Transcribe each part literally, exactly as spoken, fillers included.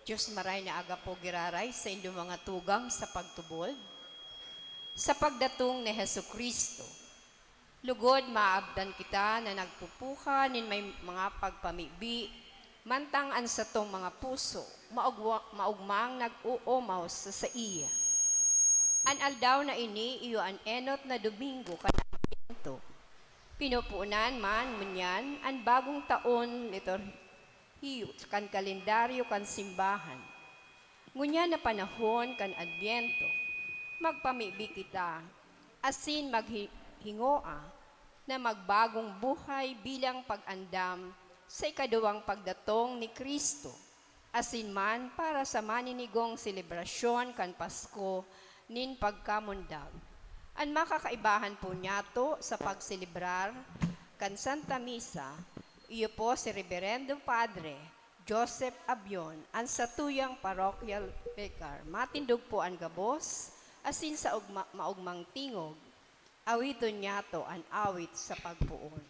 Diyos maray na aga po giraray sa indo mga tugang sa pagtubod. Sa pagdatong ni Jesu-Cristo, lugod maabdan kita na nagpupuha nin may mga pagpamibi, mantang an satong mga puso maugwa-, maugmang nag-oomaw sa saiya. An aldaw na ini iyo an enot na Domingo kan Adbento. Pinupunan man ngunyan an bagong taon litur-, hiyo kan kalendaryo kan simbahan. Ngunyan na panahon kan Adbyento, magpamibi kita asin maghi-, hingoa na magbagong buhay bilang pag-andam sa ikaduwang pagdatong ni Cristo, asin man para sa maninigong selebrasyon kan Pasko nin pagkamundag. An makakaibahan po niyato sa pagselebrar kan Santa Misa, iyo po si Reberendo Padre Joseph Abion, an satuyang parochial vicar. Matindog po an gabos, asin sa ugma-, maugmang tingog, awiton niyato an awit sa pagpoon.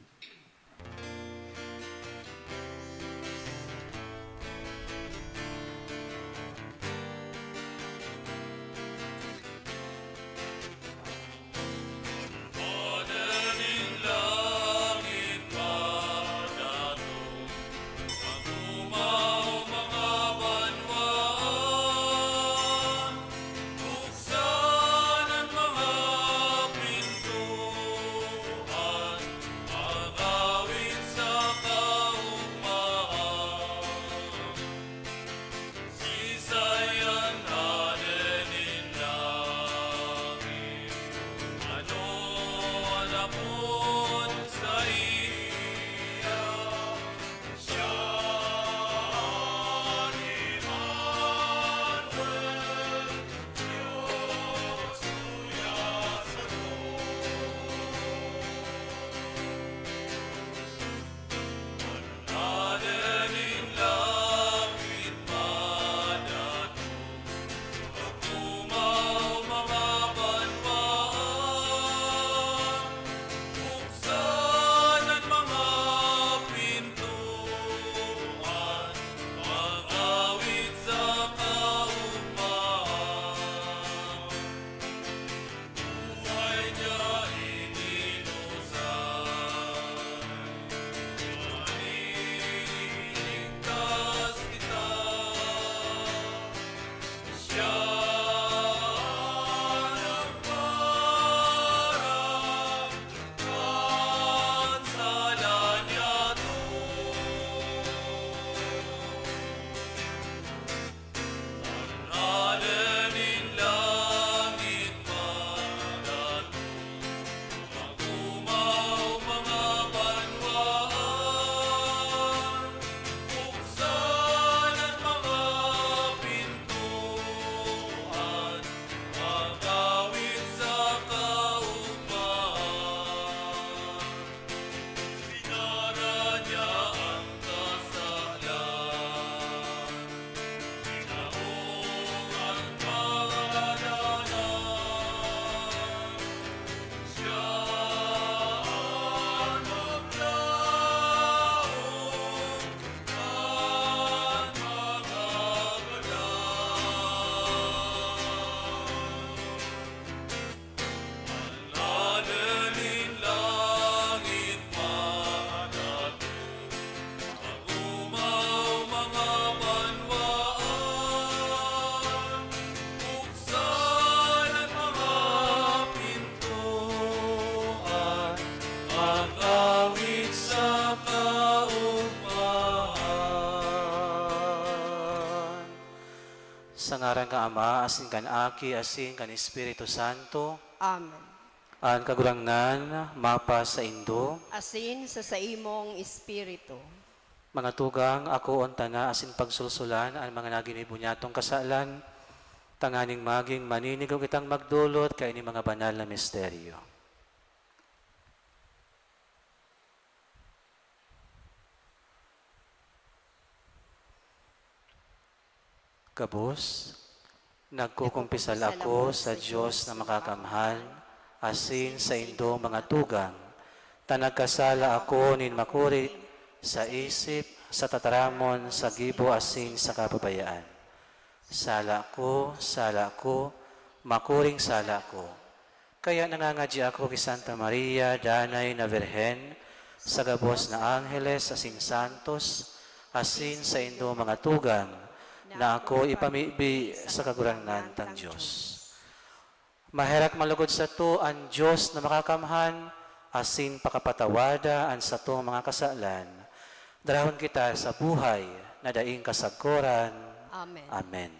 Sa ngaran kan Ama, asin kan Aki, asin kan Espiritu Santo. Amen. An Kagurangnan mapasaindo. Asin sa saimong espiritu. Mga tugang, akoon ta na asin pagsulsulan an mga naginibo nyatong kasalan, tanganing magin maninigo kitang magdolot kaini mga banal na misteryo. Gabos, nagkukumpisal ako sa Dios na makakamhan, asin saindo mga tugang, ta nagkasala ako nin makuri sa isip, sa tataramon, sa gibo, asin sa kapabayaan. Sala ko, sala ko, makuring sala ko. Kaya nangangadya ako ki Santa Maria, danay na Birhen, sa gabos na angheles asin santos, asin saindo mga tugang, na ako ipamibi sa Kagurangnan tang Dios. Maherak man lugod sato an Dios na makakamhan, asin pakapatawada an satong mga kasalan. Darahon kita sa buhay na daing kasagkoran. Amen. Amen.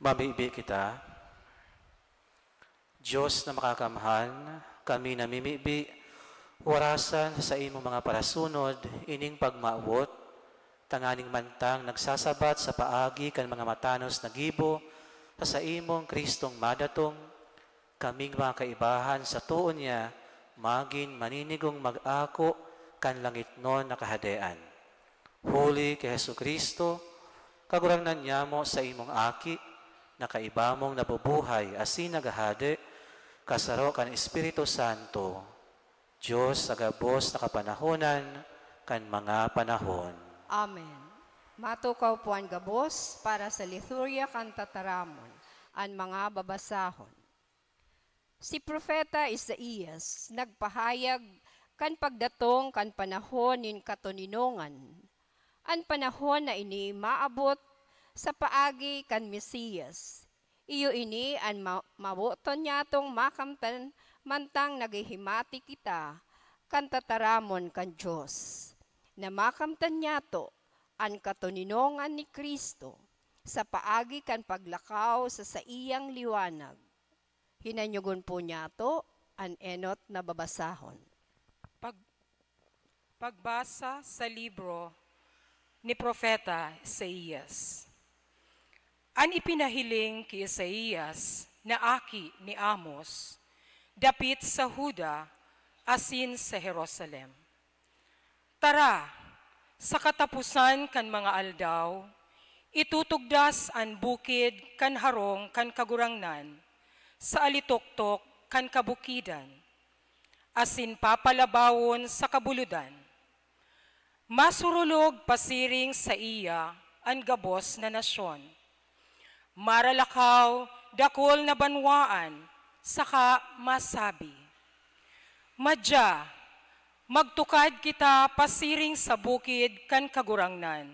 Mamibi kita. Dios na makakamhan, kami namimibi, warasan sa saimong mga parasunod ining pagmawot, tanganing mantang nagsasabat sa paagi kan mga matanos na gibo sa saimong Cristong madatong, kaming mga kaibahan sa too niya magin maninigong mag-ako kan langitnon na Kahadean. Huli ki Jesu-Cristo, Kagurangnan nyamo, saimong Aki, na kaiba mong nabubuhay asin naghahade, kasaro kan Espiritu Santo, Dios sa gabos na kapanahonan kan mga panahon. Amen. Matukaw po an gabos para sa liturya kan tataramon, an mga babasahon. Si Propeta Isaias nagpahayag kan pagdatong kan panahon nin katoninongan. An panahon na ini maabot sa paagi kan Mesias. Iyo ini an ma-, maboton nyatong makamtan mantang naghihimati kita kan tataramon kan Dios, na makamtan nyato an katoninongan ni Cristo sa paagi kan paglakaw sa saiyang liwanag. Hinanyogon po nyato an enot na babasahon. Pag-, pagbasa sa libro ni Propeta Isaias. An ipinahiling ki Isaias na aki ni Amos, dapit sa Juda asin sa Jerusalem. Tara, sa kataposan kan mga aldaw, itutugdas an bukid kan harong kan Kagurangnan sa alitoktok kan kabukidan, asin papalabawon sa kabulodan. Masurulog pasiring saiya an gabos na nasyon. Maralakaw dakul na banwaan, saka masabi, "Madya, magtukad kita pasiring sa bukid kan Kagurangnan,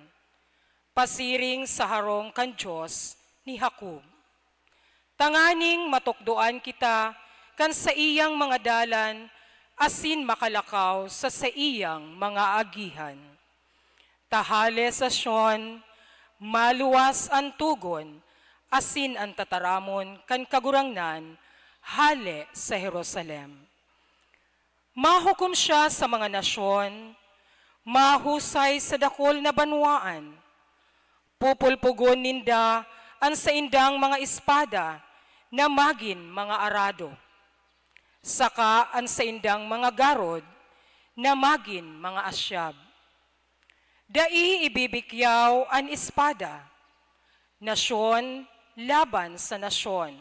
pasiring sa harong kan Dios ni Jacob, tanganing matukdoan kita kan saiyang mga dalan asin makalakaw sa saiyang mga agihan." Ta hale sa Sion, maluwas an togon asin an tataramon kan Kagurangnan hale sa Jerusalem. Mahukom siya sa mga nasyon, mahusay sa dakul na banwaan. Pupulpugon ninda an saindang mga espada na magin mga arado. saka an saindang mga garod na magin mga asyab. Dai ibibikyaw an espada, nasyon laban sa nasyon.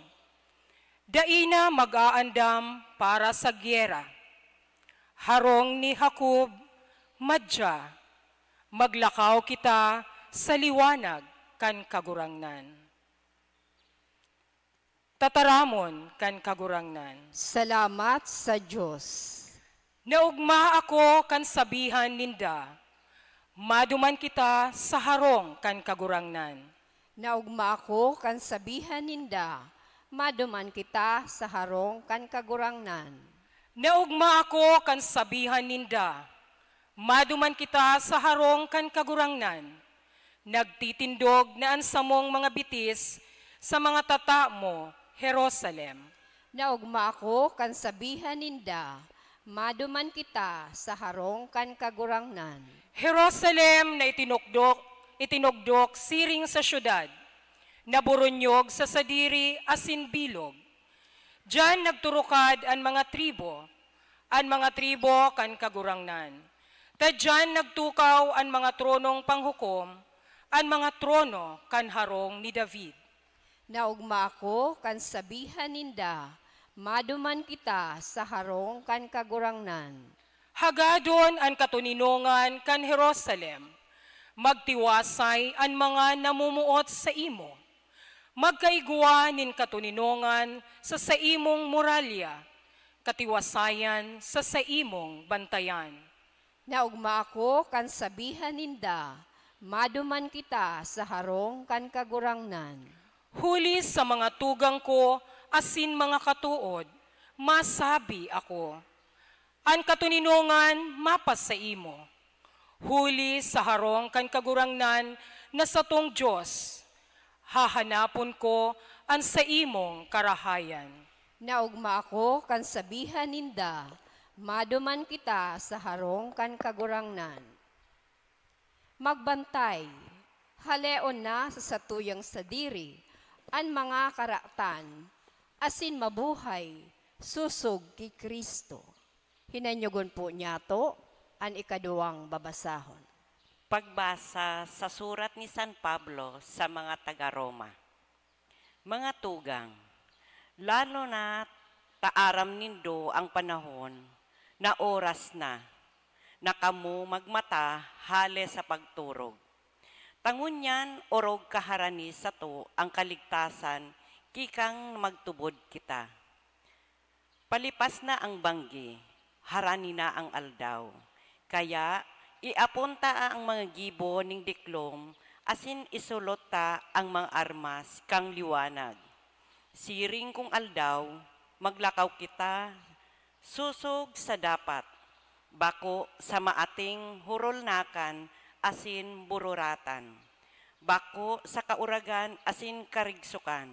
Dai na mag-aandam para sa gyera. Harong ni Jacob, madya, maglakaw kita sa liwanag kan Kagurangnan. Tataramon kan Kagurangnan. Salamat sa Dios. Naogma ako kan sabihan ninda, "Maduman kita sa harong kan Kagurangnan." Naogma ako kan sabihan ninda, "Maduman kita sa harong kan Kagurangnan." Naogma ako kan sabihan ninda, "Maduman kita sa harong kan Kagurangnan." Nagtitindog na an samong mga bitis sa mga tata mo, Jerusalem. Naogma ako kan sabihan ninda, "Maduman kita sa harong kan Kagurangnan." Jerusalem na itinukdok, itinugdok siring sa syudad, naburunyog sa sadiri asin bilog. Diyan nagturukad an mga tribo, an mga tribo kan Kagurangnan. Ta diyan nagtukaw an mga tronong panghukom, an mga trono kan harong ni David. Naogma ako kan sabihan ninda, "Maduman kita sa harong kan Kagurangnan." Hagadon an katoninongan kan Jerusalem. Magtiwasay an mga namumuot saimo. Magkaigwa nin katoninongan sa saimong muralya, katiwasayan sa saimong bantayan. Naogma ako kan sabihan ninda, "Maduman kita sa harong kan Kagurangnan." Huli sa mga tugang ko asin mga katood, masabi ako, "An katoninongan mapasaimo." Huli sa harong kan Kagurangnan na satong Dios, hahanapon ko an saimong karahayan. Naogma ako kan sabihan ninda, "Maduman kita sa harong kan Kagurangnan." Magbantay, haleon na sa satuyang sadiri an mga karatan, asin mabuhay sosog ki Cristo. Hinanyogon po niyato an ikaduwang babasahon. Pagbasa sa surat ni San Pablo sa mga taga Roma. Mga tugang, lalo na ta aram nindo an panahon na oras na, na kamo magmata hale sa pagturog. Ta ngunyan orog kaharani sato an kaligtasan ki kan magtubod kita. Palipas na an banggi, harani na an aldaw. Kaya, iaponta an mga gibo nin diklom asin isulot ta an mga armas kan liwanag. Siring kun aldaw, maglakaw kita sosog sa dapat, bako sa maating horolnakan asin bururatan, bako sa kauragan asin karigsokan,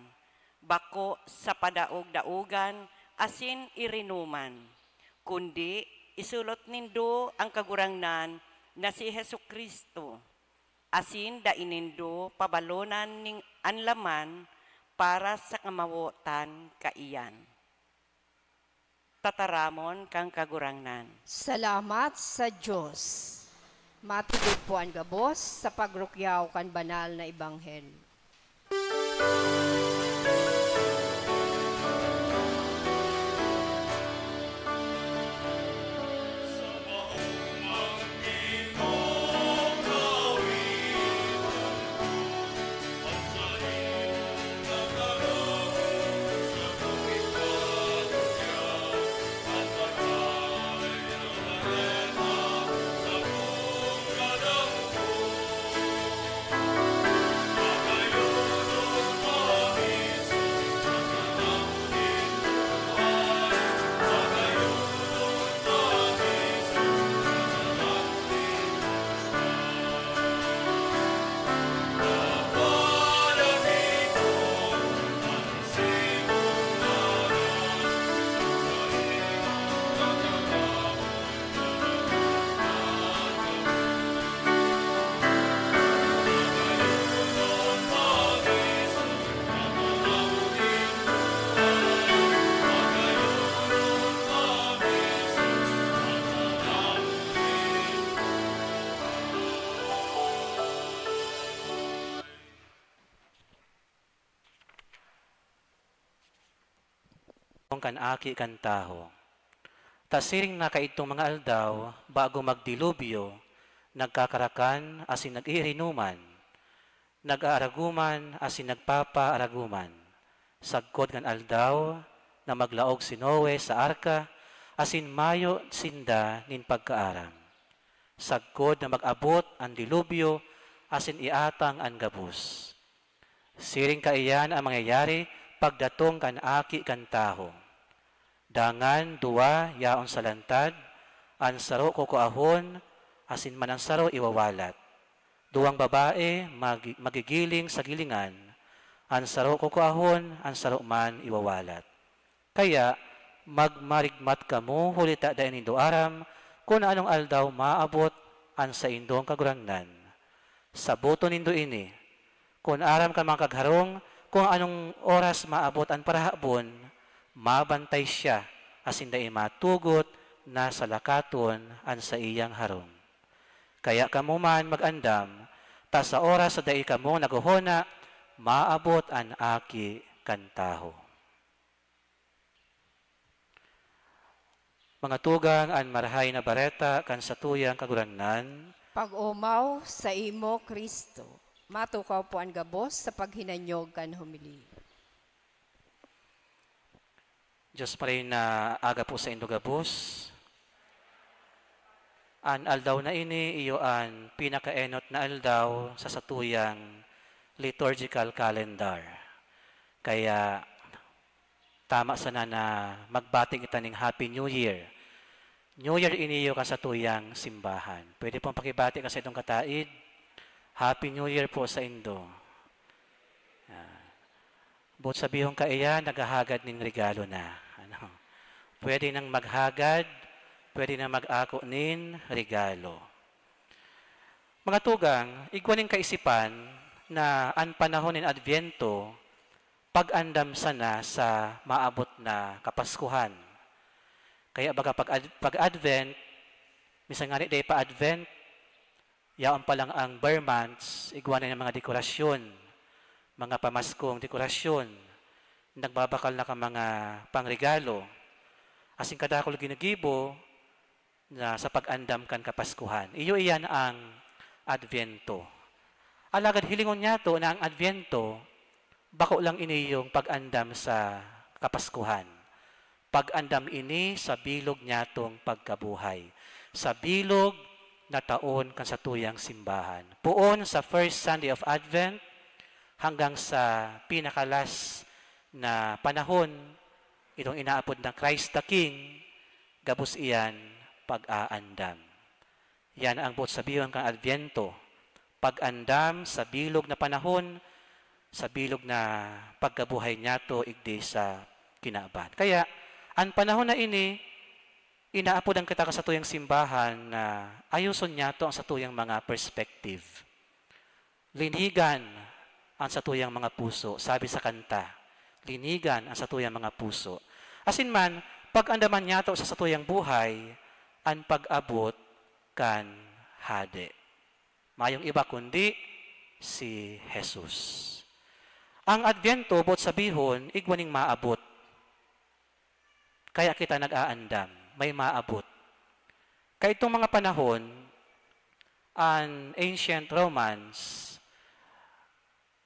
bako sa padaog-daogan asin irinoman, kundi isulot nindo an Kagurangnan na si Jesu-Cristo, asin dai nindo pabalonan nin an laman para sa kamawotan kaiyan. Tataramon kan Kagurangnan. Salamat sa Dios. Matubod po an gabos sa pagrukyaw kan banal na ebanghelyo. kan Aki kan Tawo. Ta siring na kaidtong mga aldaw, bago magdilubyo, nagkakarakan asin nag-iirinuman, nag-aaraguman asin nagpapaaraguman, sagkod kan aldaw na maglaog si Noe sa arka, asin mayo sinda nin pagkaaram. Sagkod na mag-abot an dilubyo asin iatang an gabos. Siring kaiyan an mangyayari pagdatong kan Aki kan Tawo. Dangan duwa yaon sa lantad, an saro kukuahon, asin man an saro iwawalat. Duwang babae magi-, magigiling sa gilingan, an saro kukuahon, an saro man iwawalat. Kaya, magmarigmat kamo, huli ta dai nindo aram kun anong aldaw maabot an saindong Kagurangnan. Saboton nindo ini, kun aram kan mga kagharong kun anong oras maabot an parahabon, mabantay siya asin dai matugot na salakaton an saiyang harong. Kaya kamo man mag-andam, ta sa oras na dai kamo naghohona, maabot an Aki kan Tawo. Mga tugang, an Marahay na Bareta kan satuyang Kagurangnan. Pag-omaw saimo, Cristo. Matukaw po an gabos sa paghinanyog kan homily. Diyos Maray na aga po saindo gabos. An aldaw na ini iyo an pinakaenot na aldaw sa satuyang liturgical calendar. Kaya tama sana na magbati kita ning Happy New Year. New Year ini iyo kan satuyang simbahan. Pwede pong pakibati kan saindong kataid, "Happy New Year po saindo." Ah, boot sabihon kaiyan, naghahagad nin regalo na. Ano? Pwede nang maghagad, pwede nang mag-ako nin regalo. Mga tugang, igwa nin kaisipan na an panahon nin Adbyento, pag-andam sana sa maabot na Kapaskuhan. Kaya baga pag ad-, pag-Advent, minsan ngani dai pa Advent, yaon pa lang ang bar months, igwa na nin mga dekorasyon, mga pamaskong dekorasyon, nagbabakal na kan mga pangregalo. Asin kadakul ginigibo na sa pag-andam kan Kapaskuhan. Iyo iyan ang Adbyento. Alagad hilingon niyato na ang Adbyento, bako lang ini yung pag-andam sa Kapaskuhan. Pag-andam ini sa bilog niyatong pagkabuhay, sa bilog na taon kan satuyang simbahan. Poon sa first Sunday of Advent hanggang sa pinakalas na panahon, itong inaapod na Christ the King, gabos iyan pag-aandam. Yan ang boot sabihon kan Adbyento, pag-andam sa bilog na panahon, sa bilog na pagkabuhay niyato igdi sa kinaban. Kaya, an panahon na ini, inaapodan kita kan satuyang simbahan na ayoson niyato ang satuyang mga perspective. Linigan an satuyang mga puso, sabi sa kanta, "Linigan an satuyang mga puso." Asin man, pag-andaman niyato sa satuyang buhay an pag-abot kan Hade. Mayong iba kundi si Jesus. Ang Adbyento, boot sabihon, igwa ning maabot. Kaya kita nag-aandam, may maabot. Kaitong mga panahon, an ancient Romans,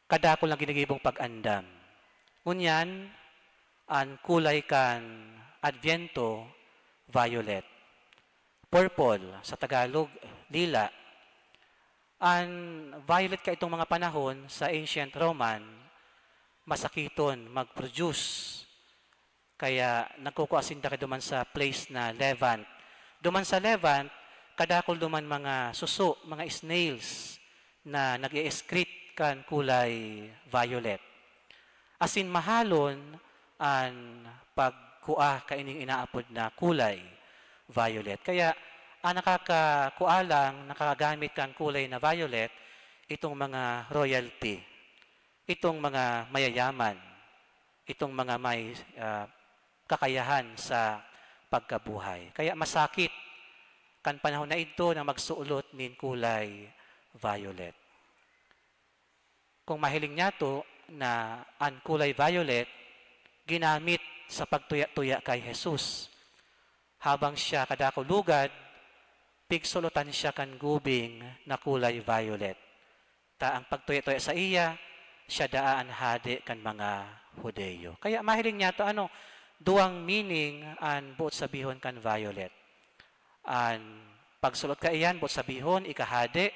kadakul na ginigibong pag-andam. Ngunyan, an kulay kan Adbyento, violet. Purple, sa Tagalog, lila. An violet kaitong mga panahon sa ancient Roman, masakiton mag-produce. Kaya nagkukua sinda ka duman sa place na Levant. Duman sa Levant, kadakul duman mga suso, mga snails na nag-e-excrete kan kulay violet. Asin mahalon an pagkua kaining inaapod na kulay violet. Kaya ang nakakakua lang, nakakagamit kan kulay na violet, itong mga royalty, itong mga mayayaman, itong mga may, ah, kakayahan sa pagkabuhay. Kaya masakit kan panahon na idto na magsuolot nin kulay violet. Kung mahiling niyato na an kulay violet ginamit sa pagtuya-tuya kay Jesus. Habang siya kadakul lugad, pigsulotan siya kan gubing na kulay violet. Ta ang pagtuya-tuya saiya, siya daa an hade kan mga Judio. Kaya mahiling niyato, ano, duwang meaning an boot sabihon kan violet. An pagsulot kaiyan, boot sabihon, ikahade,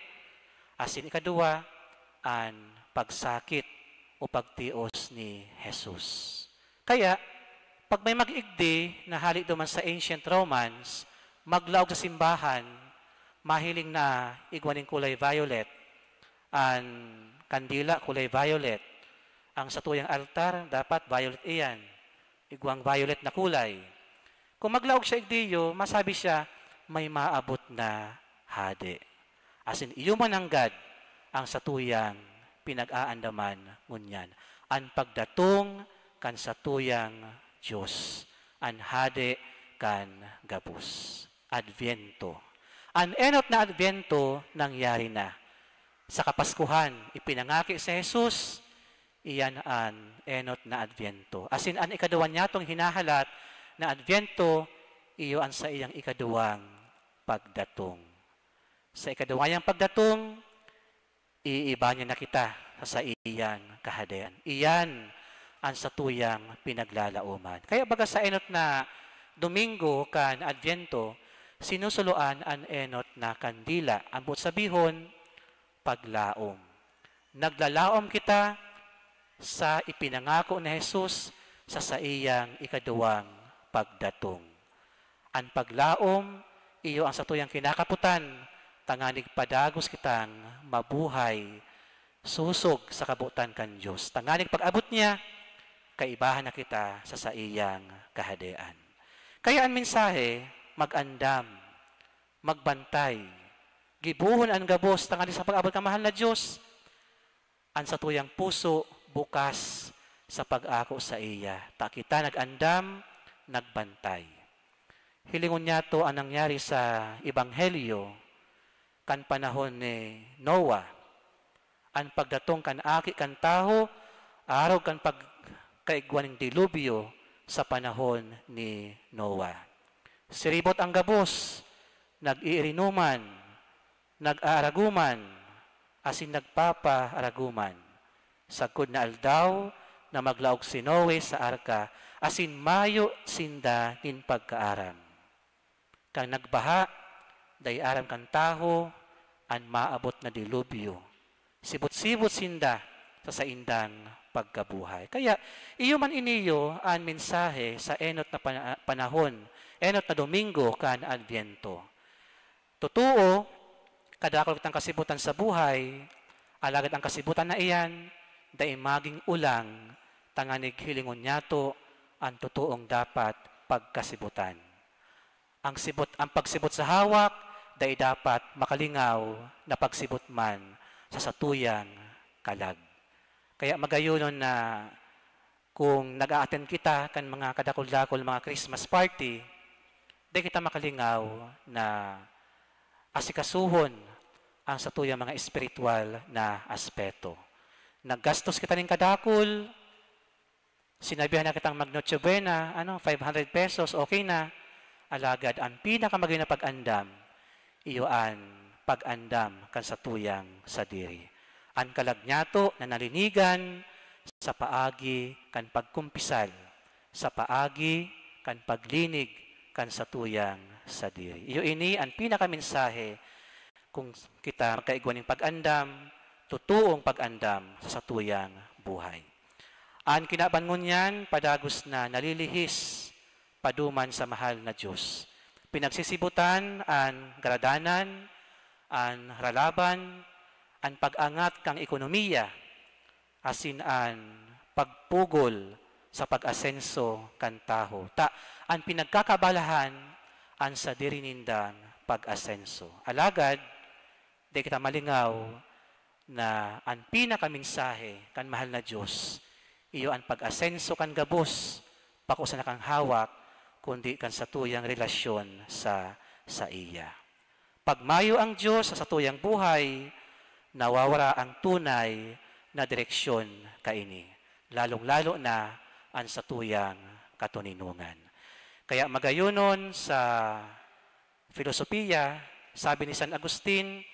asin ikaduwa, an pagsakit o pagtios ni Jesus. Kaya, pag may mag-igdi na hale duman sa ancient Romans, maglaog sa simbahan, mahiling na igwa nin kulay violet, an kandila kulay violet, ang satuyang altar dapat violet iyan, igwang violet na kulay. Kung maglaog siya igdiyo, masabi siya, "May maabot na hade." Asin iyo man nanggad ang satuyang pinag-aandaman ngunyan, an pagdatong kan satuyang Dios, an Hade kan gabos. Adviento. An enot na Adviento nangyari na. Sa Kapaskuhan, ipinangaki si Jesus, iyan an enot na Adviento. Asin an ikaduwa niyatong hinahalat na Adviento, iyo an saiyang ikaduwang pagdatong. Sa ikaduwa niyang pagdatong, iiba niya na kita sa saiyang Kahadean. Iyan an satuyang pinaglalaoman. Kaya baga sa enot na Domingo kan Adviento, sinusuloan an enot na kandila. Ang buot sabihon, paglaom. Naglalaom kita sa ipinangako ni Jesus sa saiyang ikaduwang pagdatong. An paglaom, iyo ang satuyang kinakapotan, tanganing padagos kitang mabuhay sosog sa kabotan kan Dios. Tanganing pag-abot niya, kaibahan na kita sa saiyang Kahadean. Kaya an mensahe, mag-andam, magbantay, gibohon an gabos tanganing sa pag-abot kan mahal na Dios. An satuyang puso bukas sa pag-ako saiya, ta kita nag-andam, nagbantay. Hilingon niyato an nangyari sa Ebanghelyo kan panahon ni Noah. An pagdatong kan Aki kan Tawo, arog kan pagkaigwa nin dilubyo sa panahon ni Noah. Siribot ang gabos, nag-iirinuman, nag-aaraguman, asin nagpapaaraguman. Sagkod na aldaw na maglaog si Noe sa arka, asin mayo sinda nin pagkaaram. Kan nagbaha, dai aram kan tawo an maabot na dilubyo. Sibot-sibot sinda sa saindang pagkabuhay. Kaya, iyo man iniyo an mensahe sa enot na pana-, panahon, enot na Domingo kan Adviento. Totoo, kadakul kitang kasibutan sa buhay, alagad an kasibutan na iyan dai magin ulang tanganing hilingon niyato an totoong dapat pagkasibutan. Ang sibot, ang pagsibot sa hawak, dai dapat makalingaw na pagsibot man sa satuyang kalag. Kaya magayonon na kung nag-a-attend kita kan mga kadakul-dakul, mga Christmas party, dai kita makalingaw na asikasuhon ang satuyang mga espiritual na aspeto. Naggastos kita nin kadakul, sinabihan na kitang mag-Noche Buena, ano, five hundred pesos, okay na. Alagad an pinakamagayon na pag-andam, iyo an pag-andam kan satuyang sadiri. An kalag niyato na nalinigan sa paagi kan pagkumpisal, sa paagi kan paglinig kan satuyang sadiri. Iyo ini an pinakamensahe kung kita magkaigwa nin pag-andam, totoong pag-andam sa satuyang buhay. An kinaban ngunyan, padagos na nalilihis paduman sa mahal na Dios. Pinagsisibutan an gradanan, an ralaban, an pag-angat kan ekonomiya, asin an pagpugol sa pag-asenso kan tawo. Ta, an pinagkakaabalahan an sadiri nindang pag-asenso. Alagad, di kita malingaw na an pinakamensahe kan mahal na Dios, iyo an pag-asenso kan gabos, bako sana kan hawak, kundi kan satuyang relasyon sa saiya. Pag mayo ang Dios sa satuyang buhay, nawawara ang tunay na direksyon kaini, lalong-lalo na an satuyang katoninongan. Kaya magayonon sa filosofiya, sabi ni San Agustin,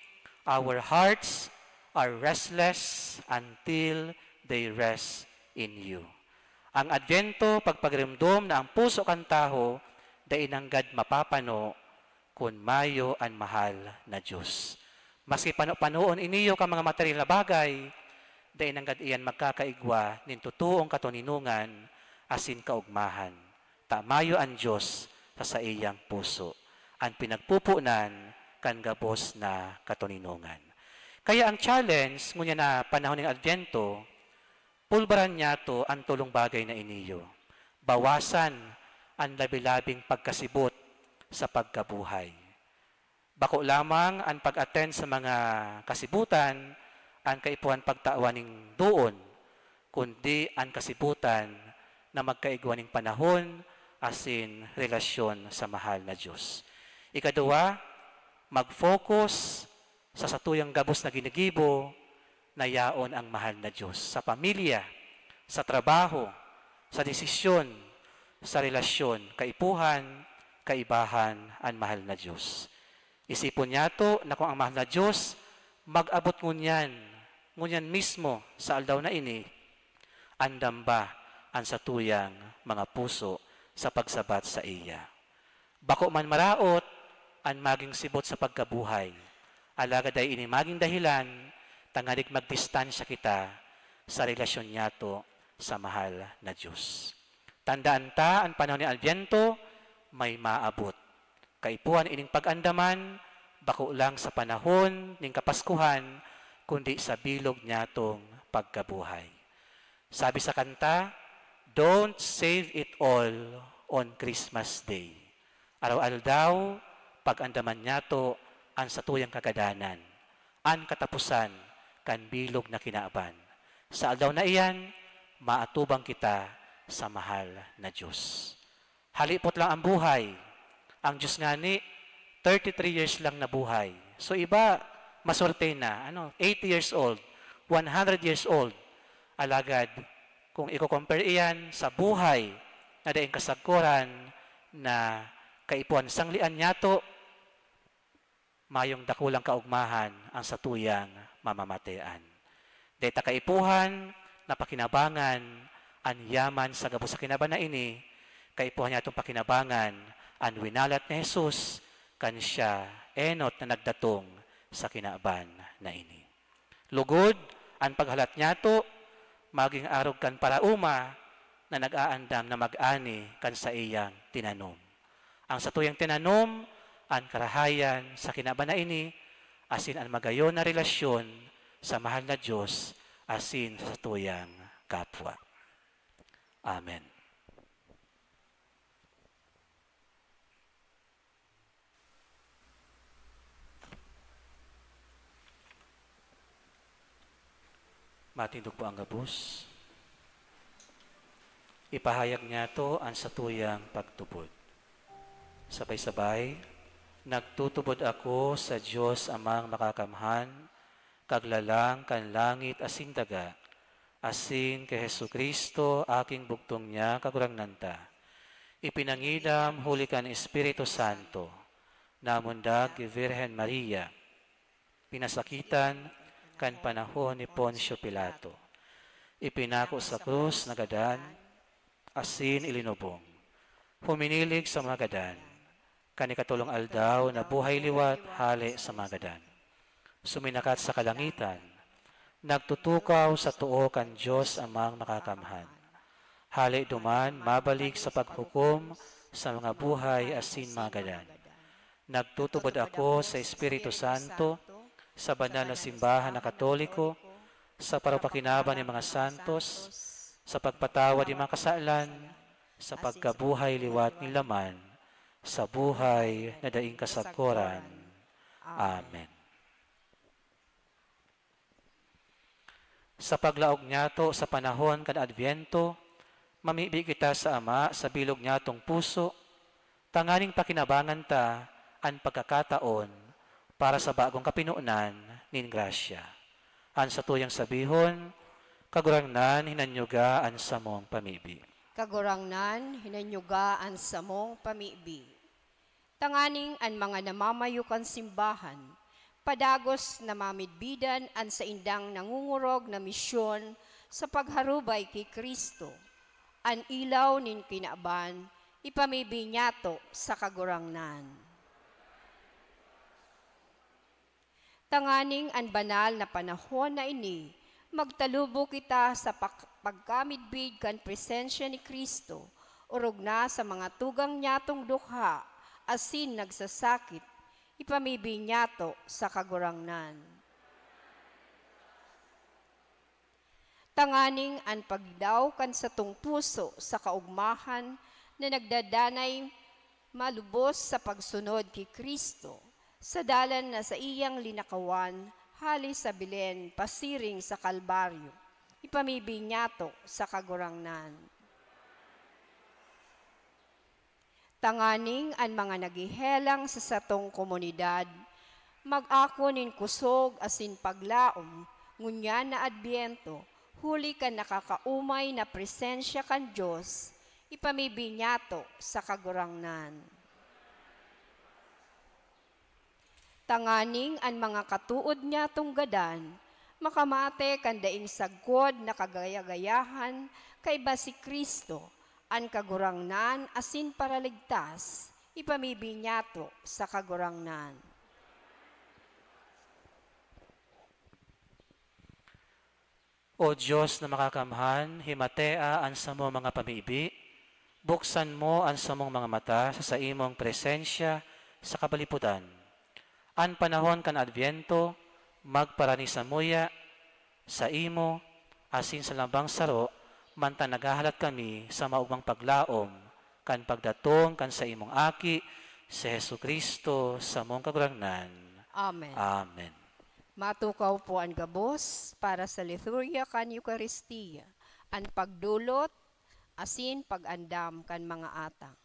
"Our hearts are restless until they rest in you." Ang Adbyento, pagpagiromdom na ang puso kan tawo dai nanggad mapapano kun mayo an mahal na Dios. Maski pano-panoon iniyo kan mga material na bagay, dai nanggad iyan magkakaigwa nin totoong katoninongan asin kaogmahan, ta mayo an Dios sa saiyang puso, an pinagpupunan kan gabos na katoninongan. Kaya ang challenge ngunyan na panahon nin Adbyento, pulbaran niyato an tolong bagay na iniyo. Bawasan an labi-labing pagkasibot sa pagkabuhay. Bako lamang an pag-attend sa mga kasibutan an kaipuhan pagtawan nin doon, kundi an kasibutan na magkaigwa nin panahon asin relasyon sa mahal na Dios. Ikaduwa, mag-focus sa satuyang gabos na ginigibo na yaon ang mahal na Dios, sa pamilya, sa trabaho, sa desisyon, sa relasyon, kaipuhan, kaibahan an mahal na Dios. Isipon niyato na kung ang mahal na Dios mag-abot ngunyan, ngunyan mismo sa aldaw na ini, andam ba an satuyang mga puso sa pagsabat saiya? Bako man maraot an magin sibot sa pagkabuhay, alagad dai ini magin dahilan tanganing magdistansya kita sa relasyon niyato sa mahal na Dios. Tandaan ta, an panahon nin Adbyento may maabot. Kaipuhan ining pag-andaman, bako lang sa panahon nin Kapaskuhan, kundi sa bilog niyatong pagkabuhay. Sabi sa kanta, "Don't save it all on Christmas Day." Araw-aldaw, pag-andaman niyato an satuyang kagadanan, an kataposan kan bilog na kinaban. Sa aldaw na iyan, maatubang kita sa mahal na Dios. Halipot lang ang buhay. Ang Dios ngani, thirty-three years lang nabuhay. So, iba, maswerte na, ano, eighty years old, one hundred years old. Alagad, kung iko-compare iyan sa buhay na daing kasagkoran na kaipuhan sanglian niyato, mayong dakulang kaogmahan ang satuyang mamamatean. Dai ta kaipuhan na pakinabangan an yaman sa gabos sa kinaban na ini, kaipuhan niyatong pakinabangan an winalat ni Jesus kan siya enot na nagdatong sa kinaban na ini. Lugod, an paghalat niyato magin arog kan paraoma na nag-aandam na mag-ani kan saiyang tinanom. Ang satuyang tinanom, an karahayan sa kinaban na ini, asin an magayon na relasyon sa mahal na Dios asin sa satuyang kapwa. Amen. Matindog po ang gabos. Ipahayag niyato an satuyang pagtubod. Sabay-sabay, "Nagtutubod ako sa Dios Amang Makakamhan, Kaglalang kan langit asin daga, asin ki Jesu-Cristo, aking bugtong niya, Kagurangnan ta, ipinangidam huli kan Espiritu Santo, namundag ki Virgen Maria, pinasakitan kan panahon ni Poncio Pilato, ipinako sa krus, nagadan, asin ilinubong. Huminilig sa mga gadan. Kan ikatolong aldaw, nabuhay liwat hale sa mga gadan. Suminakat sa kalangitan. Nagtutukaw sa too kan Dios Amang Makakamhan. Hale duman, mabalik sa paghukom sa mga buhay asin mga gadan. Nagtutubod ako sa Espiritu Santo, sa banal na simbahan na Katoliko, sa parapakinaban nin mga santos, sa pagpatawad nin mga kasalan, sa pagkabuhay liwat nin laman, sa buhay na daing kasagkoran. Amen. Sa paglaog niyato sa panahon kan Adbyento, mamibi kita sa Ama sa bilog niyatong puso, tanganing pakinabangan ta an pagkakataon para sa bagong kapinonan nin grasya. An satuyang sabihon, Kagurangnan, hinanyuga an samong pamibi. Kagurangnan, hinanyuga an samong pamibi. Tanganing an mga namamayo kan simbahan, padagos na mamidbidan an saindang nangungurog na misyon sa pagharubay ki Cristo. An ilaw nin kinaban, ipamibi niyato sa Kagurangnan. Tanganing an banal na panahon na ini, magtalubo kita sa pak-, pagkamidbid kan presensya ni Cristo, orog na sa mga tugang niyatong dukha asin nagsasakit, ipamibi niyato sa Kagurangnan. Tanganing an pagdaw kan satong puso sa kaogmahan na nagdadanay malubos sa pagsunod ki Cristo, sa dalan na saiyang linakawan hali sa Belen pasiring sa Kalbaryo, ipamibi niyato sa Kagurangnan. Tanganing an mga naghehelang sa satong komunidad mag-ako nin kusog asin paglaom ngunyan na Adbyento, huli kan nakakaumay na presensya kan Dios, ipamibi niyato sa Kagurangnan. Tanganing an mga katood niyatong gadan makamate kan daing sagkod na kagaya-gayahan kaiba si Cristo, an Kagurangnan asin Paraligtas, ipamibi niyato sa Kagurangnan. O Dios na makakamhan, himatea an samong mga pamibi, buksan mo an samong mga mata sa saimong presensya sa kapaliputan. An panahon kan Adbyento, magparani samuya, saimo, asin sa lambang saro, mantang naghahalat kami sa maogmang paglaom kan pagdatong kan saimong Aki, si Jesu-Cristo, samong Kagurangnan. Amen. Amen. Matukaw po an gabos para sa liturhiya kan Eukaristia, an pagdolot asin pag-andam kan mga atang.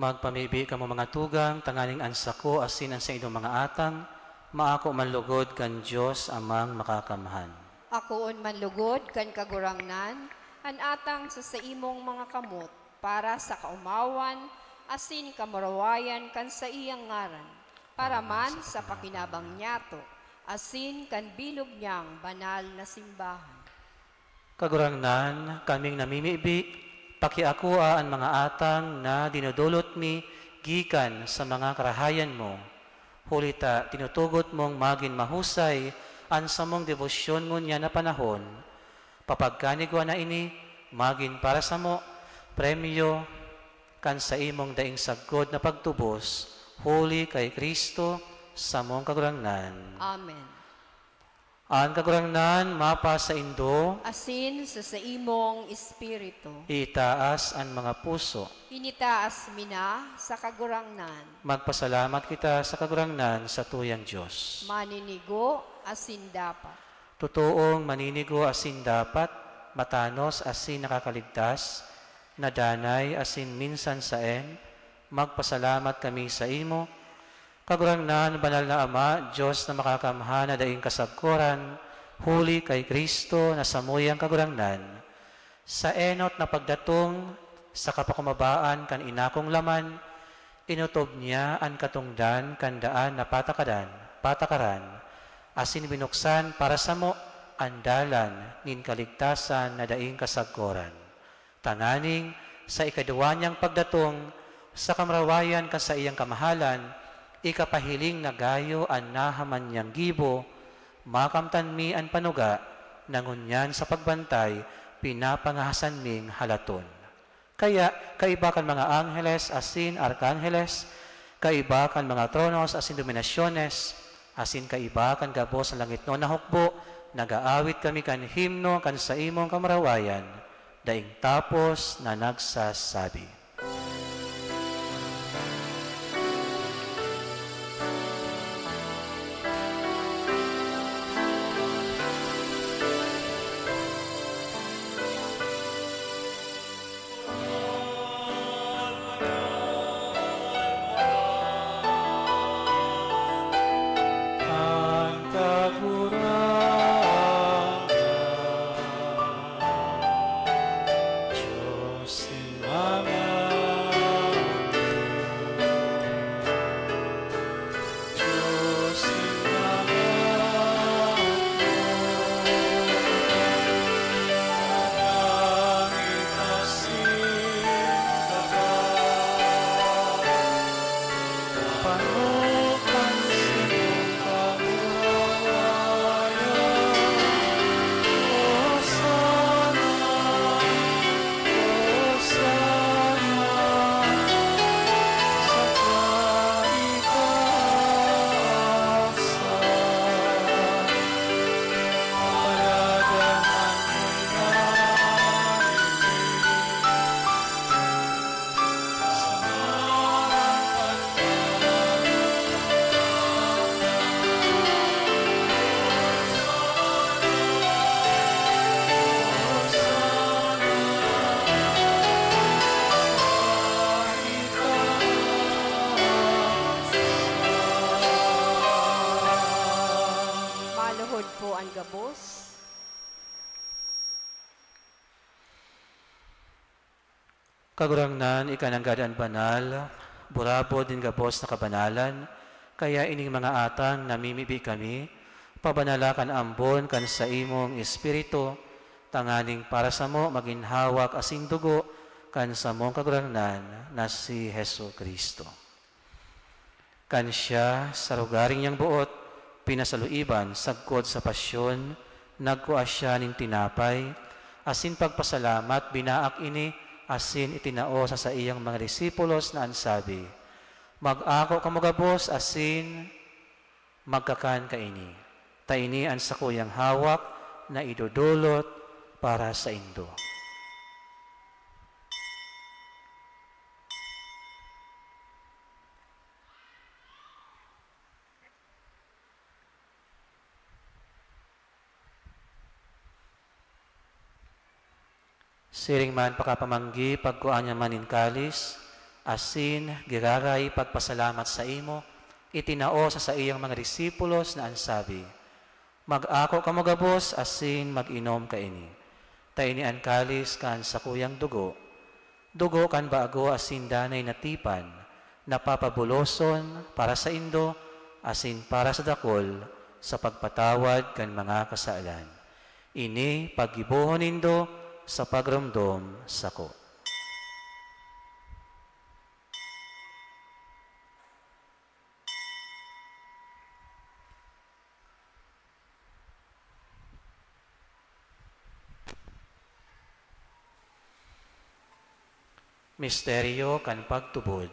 Magpamibi kamo, mga tugang, tanganing an sako asin an saindong mga atang maako man lugod kan Dios Amang Makakamhan. Akoon man lugod kan Kagurangnan an atang sa saimong mga kamot para sa kaomawan asin kamurawayan kan saiyang ngaran, para man sa pakinabang niyato asin kan bilog niyang banal na simbahan. Kagurangnan, kaming namimibi, pakiakoa an mga atang na dinodolot mi gikan sa mga karahayan mo. Huli ta tinutugot mong magin mahusay an samong debosyon ngunyan na panahon. Papagkanigwa na ini magin para samo premyo kan saimong daing sagkod na pagtubos, huli kay Cristo, samong Kagurangnan. Amen. An Kagurangnan mapasaindo. Asin sa saimong espiritu. Itaas an mga puso. Initaas mi na sa Kagurangnan. Magpasalamat kita sa Kagurangnan, satuyang Dios. Maninigo asin dapat. Totoong maninigo asin dapat, matanos asin nakakaligtas, na danay asin minsan saen, magpasalamat kami saimo, Kagurangnan, Banal na Ama, Dios na Makakamhan na daing kasagkoran, huli kay Cristo na samuyang Kagurangnan. Sa enot na pagdatong sa kapakumabaan kan inakong laman, inotob niya an katongdan kan daan na patakadan, patakaran, asin binuksan para samo an dalan nin kaligtasan na daing kasagkoran. Tanganing sa ikaduwa niyang pagdatong, sa kamurawayan kan saiyang kamahalan, ikapahiling na gayo an nahaman niyang gibo, makamtan mi an panuga na ngunyan sa pagbantay pinapangahasan ming halaton. Kaya, kaiba kan mga angheles asin arkangheles, kaiba kan mga tronos asin dominasyones, asin kaiba kan gabos na langitnon na hukbo, nag-aawit kami kan himno kan saimong kamurawayan, daing tapos na nagsasabi. An Kagurangnan, Dios nin mga Dios nin mga langit asin daga. Pano kan saimong kamurawayan. Hosana. Maluhod po an gabos. Kagurangnan, ika nanggad an banal, burabod nin gabos na kabanalan, kaya ining mga atang namimibi kami, pabanala kan ambon kan saimong Espiritu, tanganing para samo magin hawak asin dugo kan samong Kagurangnan na si Jesu-Cristo. Kan siya, sa rogaring niyang boot, pinasaluiban sagkod sa pasyon, nagkua siya nin tinapay, asin pagpasalamat, binaak ini, asin itinao sa saiyang mga disipulos na an sabi, "Mag-ako kamo gabos asin magkakan kaini, ta ini an sakuyang hawak na idodolot para saindo." Siring man pakapamanggi, pagkua niya man nin kalis, Asin giraray pagpasalamat saimo, itinao sa saiyang mga disipulos na an sabi, "Mag-ako kamo gabos asin mag-inom kaini. Ta ini an kalis kan sakuyang dugo, dugo kan bago asin danay na tipan, na papabuloson para saindo asin para sa dakul sa pagpatawad kan mga kasalan. Ini paggibohon nindo sa pagromdom sako." Misteryo kan pagtubod.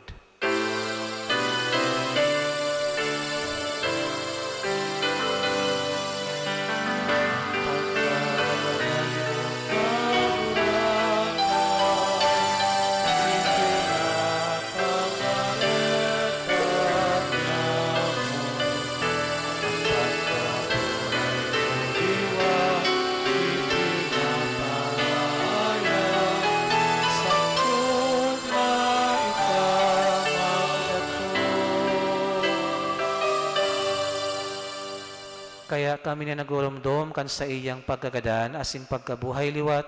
Kaya kami na nagurumdom kan saiyang pagkagadan asin pagkabuhay liwat,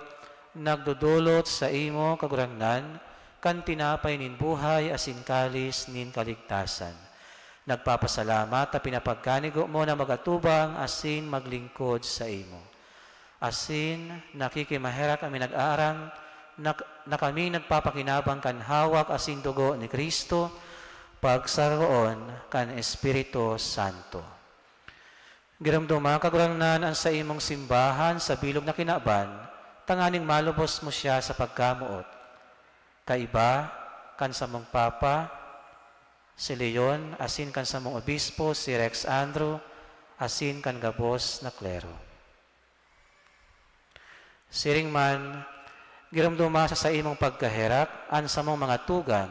nagdodolot saimo, Kagurangnan, kan tinapay nin buhay asin kalis nin kaligtasan. Nagpapasalamat ta pinapagkanigo mo na mag-atubang asin maglingkod saimo. Asin nakikimaherak kami nag-aarang na, na kami nagpapakinabang kan hawak asin dugo ni Cristo, pagsaroon kan Espiritu Santo. Giromdoma, Kagurangnan, an saimong simbahan sa bilog na kinaban, tanganing malubos mo siya sa pagkamoot. Kaiba kan samong Papa, si Leon, asin kan samong Obispo, si Rex Andrew, asin kan gabos na klero. Siring man, giromdoma sa saimong pagkaherak an samong mga tugang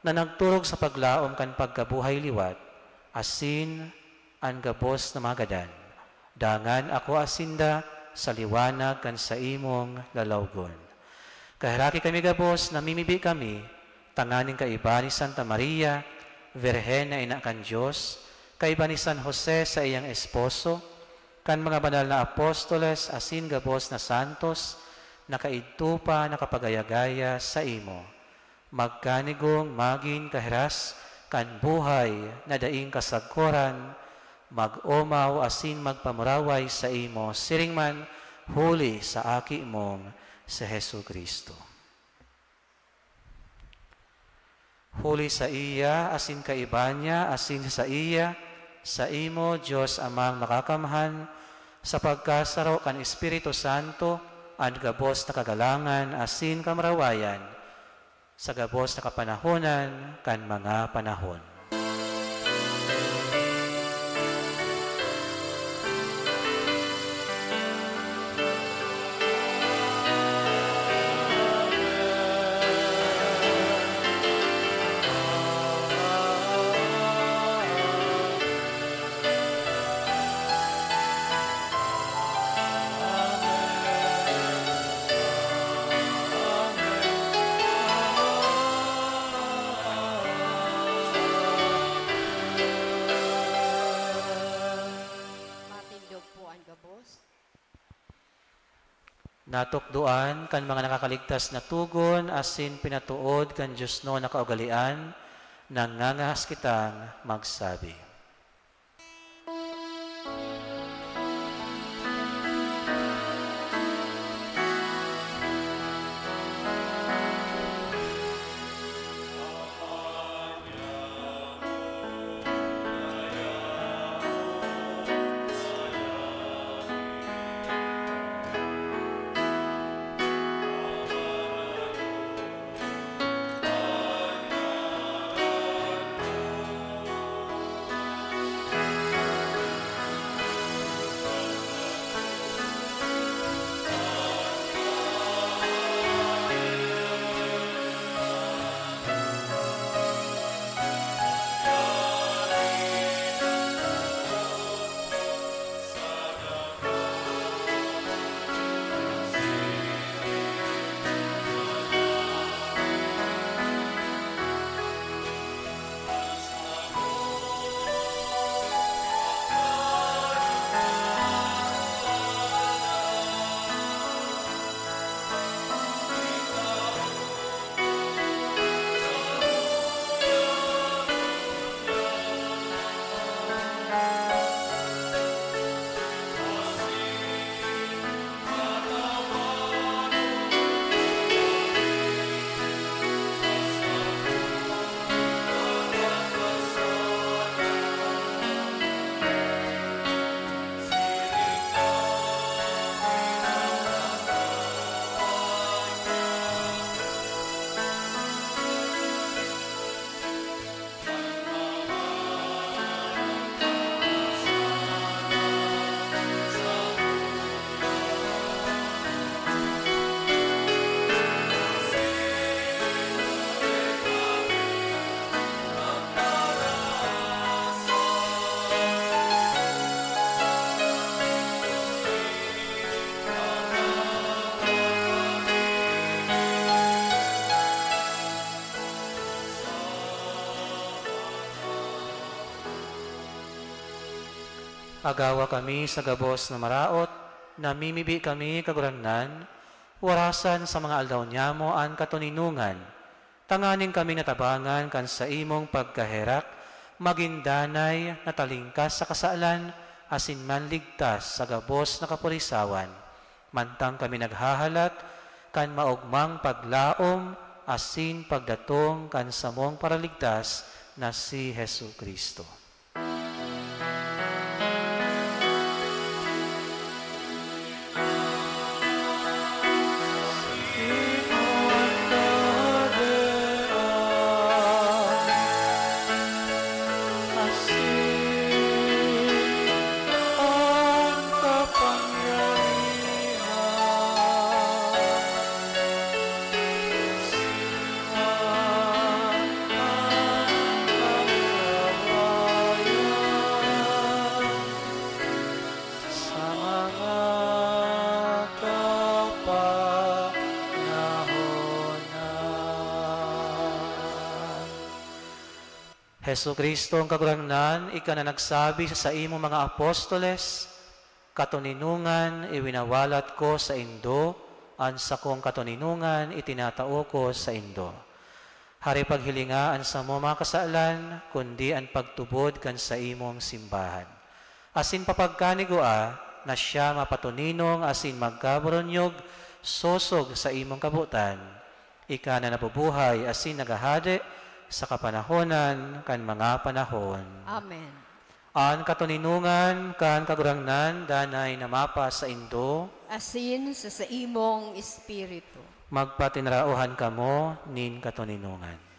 na nagturog sa paglaom kan pagkabuhay liwat, asin an gabos na mga gadan. Dangan akoa sinda sa liwanag kan saimong lalawgon. Kaheraki kami gabos, namimibi kami, tanganing kaiba ni Santa Maria, Birhen na ina kan Dios, kaiba ni San Jose, saiyang esposo, kan mga banal na apostoles asin gabos na santos na kaidto pa nakapagaya-gaya saimo, magkanigong magin kahiras kan buhay na daing kasagkoran, mag-omaw asin magpamuraway saimo siring man huli sa Aki mong si Jesu-Cristo. Huli saiya, asin kaiba niya, asin saiya, saimo, Dios Amang Makakamhan, sa pagkasaro kan Espiritu Santo, an gabos na kagalangan asin kamurawayan, sa gabos na kapanahonan kan mga panahon. Matindog po an gabos. Natukdoan kan mga nakakaligtas na togon asin pinatood kan diosnon na kaugalean, nangangahas kitang magsabi. Agawa kami sa gabos na maraot, namimibi kami, Kagurangnan, warasan sa mga aldaw niyamo an katoninongan, tanganing kami natabangan kan saimong pagkaherak, magin danay, natalingkas sa kasalan, asin manligtas sa gabos na kapurisawan. Mantang kami naghahalat kan maogmang paglaom asin pagdatong kan samong Paraligtas na si Jesu-Cristo. Sa mga kapanahon na. Jesu-Cristong Kagurangnan, ika na nagsabi sa saimong mga apostoles, "Katoninongan iwinawalat ko saindo, an sakong katoninongan itinatao ko saindo." Hare paghilinga an samo mga kasalan, kundi an pagtubod kan saimong simbahan. Asin papagkanigua na siya mapatoninong asin magkaburunyog sosog sa imong kabotan. Ika na nabubuhay asin naghahade sa kapanahonan kan mga panahon. Amen. An katoninongan kan Kagurangnan danay na mapasaindo. Asin sa saimong espiritu. Magpatinraohan kamo nin katoninongan.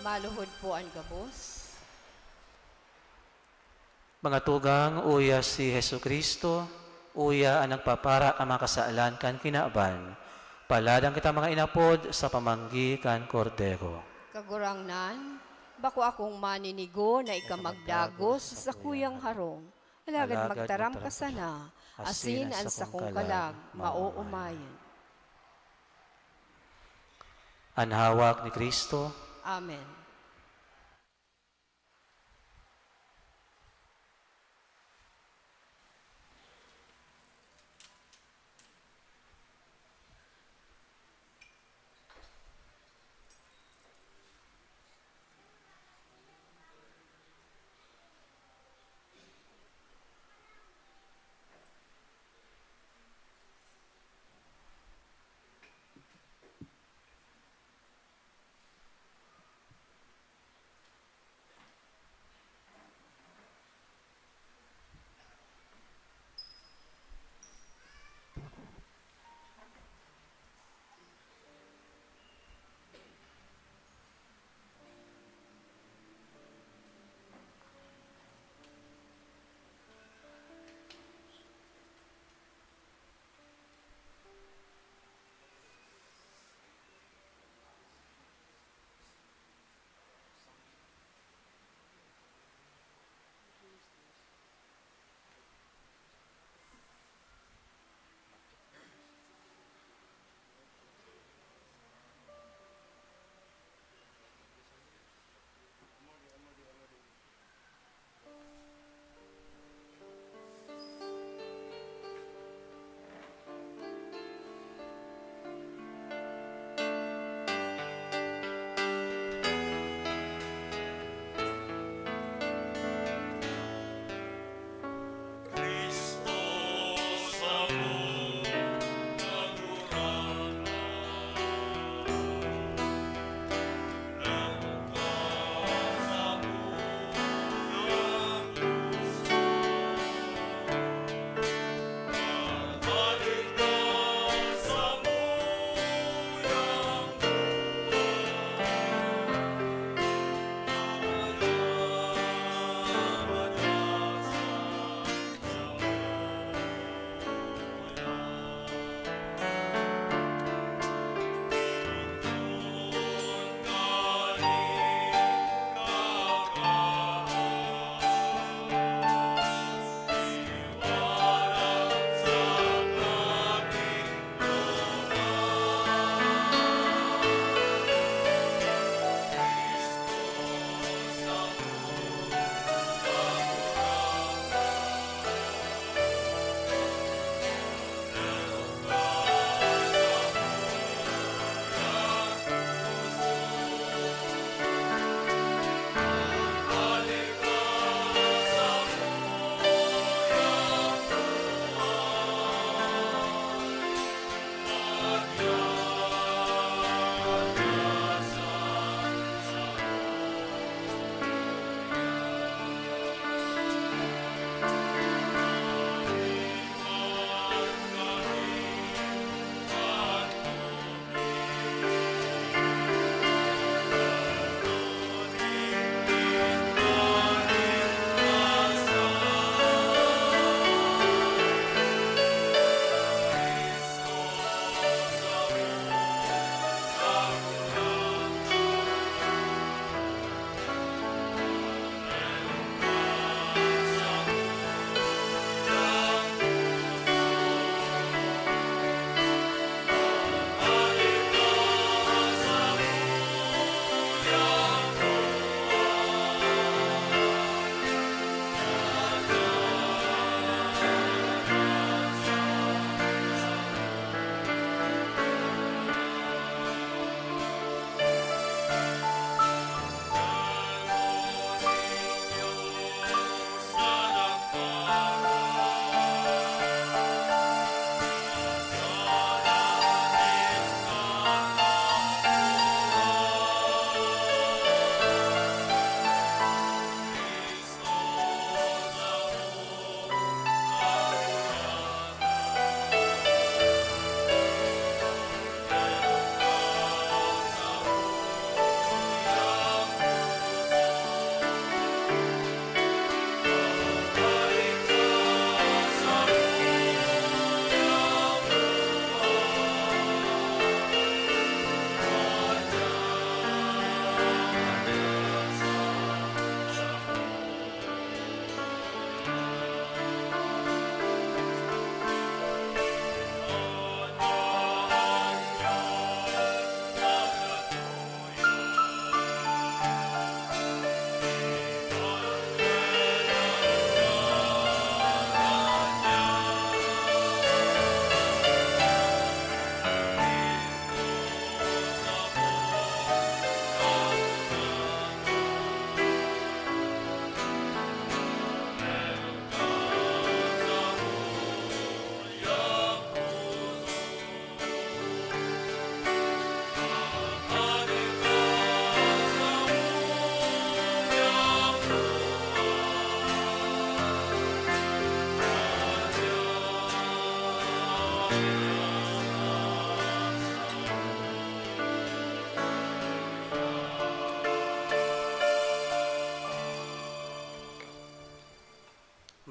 Maluhod po an gabos. Mga tugang, uya si Jesu-Cristo, uya an nagpapara kan mga kasalan kan kinaban. Paladan kita, mga inapod, sa pamanggi kan Kordero. Kagurangnan, bako akong maninigo na ika magdagos sa sakuyang harong. Alagad magtaram ka sana, asin an sakong kalag maoomayan. An hawak ni Cristo. Amen.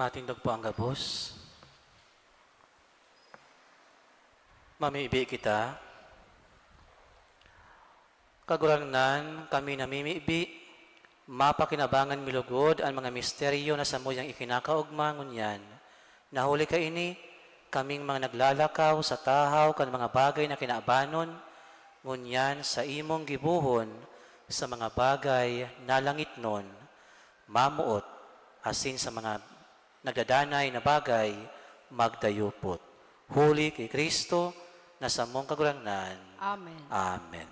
Matindog po ang gabos. Mamibi kita. Kagurangnan, kami namimibi, mapakinabangan mi lugod an mga misteryo na samuyang ikinakaogma ngunyan. Na huli kaini, kaming mga naglalakaw sa tahaw kan mga bagay na kinabanon, ngunyan sa imong gibohon sa mga bagay na langitnon, mamoot, asin sa mga nagdadanay na bagay, magdayupot. Huli ki Cristo, na samong Kagurangnan. Amen. Amen.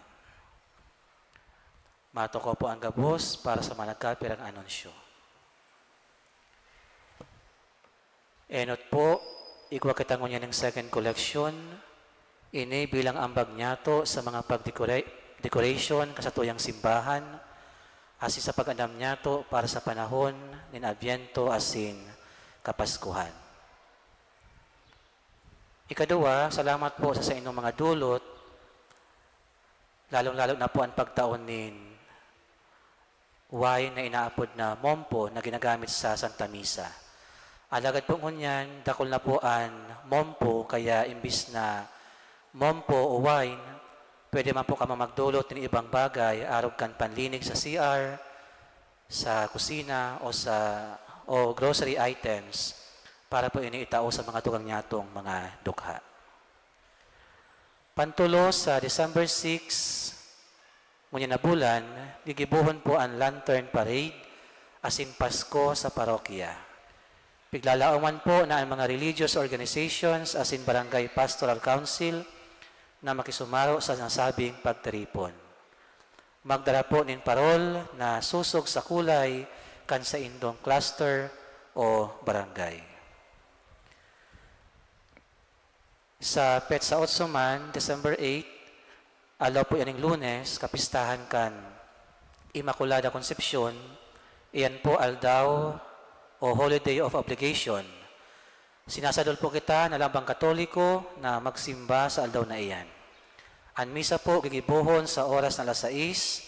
Matukaw po ang gabos para sa mga nagkapirang anunsyo. Enot po, igwa kita ngunyan nin second collection. Ini bilang ambag niyato sa mga pagdekora-, decoration kan satuyang simbahan, asin sa pag-andam niyato para sa panahon nin Adbyento asin Kapaskuhan. Ikaduwa, salamat po sa saindong mga dulot, lalong-lalo na po an pagtao nin wine na inaapod na mompo na ginagamit sa Santa Misa. Alagad po ngunyan, dakul na po an mompo, kaya imbis na mompo o wine, pwede man po kamo magdulot nin ibang bagay, arog kan panlinig sa C R, sa kusina, o sa, o grocery items, para po ini itao sa mga dugang niyatong mga dukha. Pantulos, sa December six, ngunyan na bulan, gigibohon po an Lantern Parade asin Pasko sa parokya. Piglalaoman po na an mga religious organizations asin Barangay Pastoral Council na makisumaro sa nasabing pagtiripon. Magdara po nin parol na susog sa kulay kan saindong cluster o barangay. Sa petsa otso man, December eight, aldaw po yaning Lunes, kapistahan kan Immaculada Concepcion, iyan po aldaw o Holy Day of Obligation. Sinasadol po kita na lambang Katoliko na magsimba sa aldaw na iyan. An misa po gigibohon sa oras na alas sais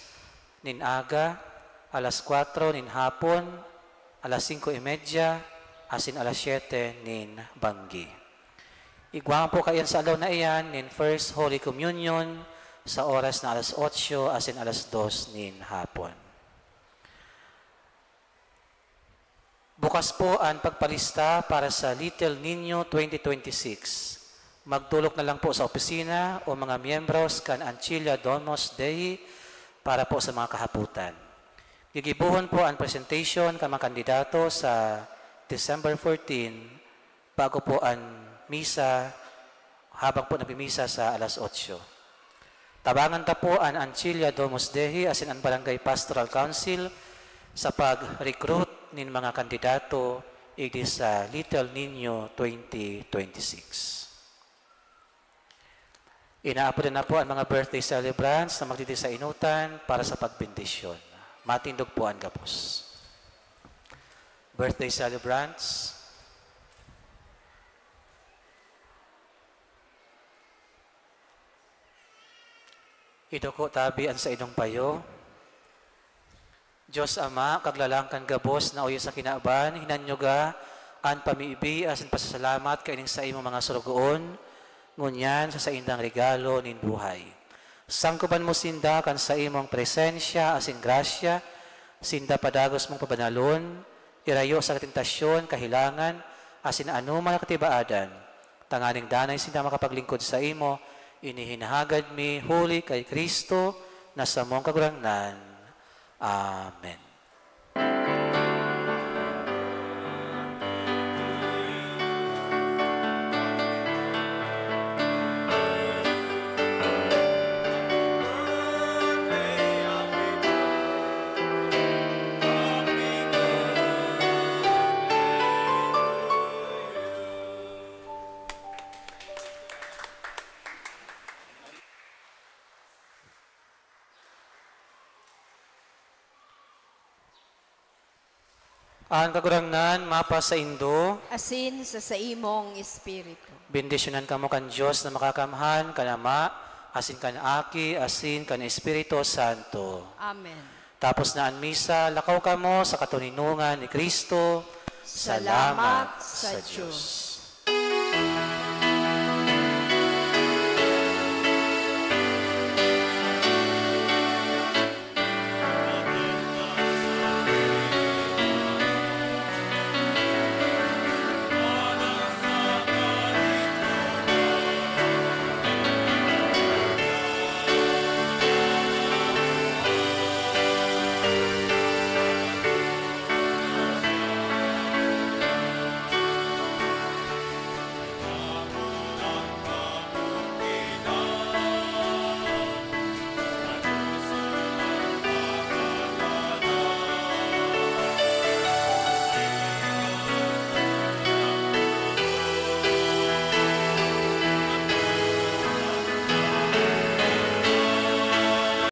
nin aga, alas kwatro nin hapon, alas singko y media, asin alas siyete nin banggi. Igwa man po kaiyan sa aldaw na iyan nin First Holy Communion sa oras na alas otso asin alas dos nin hapon. Bukas po an pagpalista para sa Little Niño twenty twenty-six. Magdolok na lang po sa opisina o mga miyembros kan Ancilla Domus Dei para po sa mga kahapotan. Gigibohon po an presentation kan mga kandidato sa December fourteen, bago po an misa, habang po nagmimisa sa alas otso. Tabangan ta po an Ancilla Domus Dei asin an Barangay Pastoral Council sa pag-recruit nin mga kandidato igdi sa Little Niño twenty twenty-six. Inaapodan na po an mga birthday celebrants na magdigdi sa inutan para sa pagbendisyon. Matindog po an gabos. Birthday celebrants, iduko tabi an saindong payo. Dios Ama, Kaglalang kan gabos na uyo sa kinaban, hinanyuga an pamibi asin pasasalamat kaining saimong mga sorogoon, ngunyan sa saindang regalo nin buhay. Sangkoban mo sinda kan saimong presensya asin grasya, sinda padagos mong pabanalon, irayo sa tentasyon, kahelangan, asin anoman na katibaadan, tanganing danay sinda makapaglingkod saimo. Ini hinahagad mi huli ki Cristo na samong Kagurangnan. Amen. An Kagurangnan mapasaindo. Asin sa saimong espiritu. Bendisyonan kamo kan Dios na Makakamhan, kan Ama, asin kan Aki, asin kan Espiritu Santo. Amen. Tapos na an misa, lakaw kamo sa katoninongan ni Cristo. Salamat sa Diyos.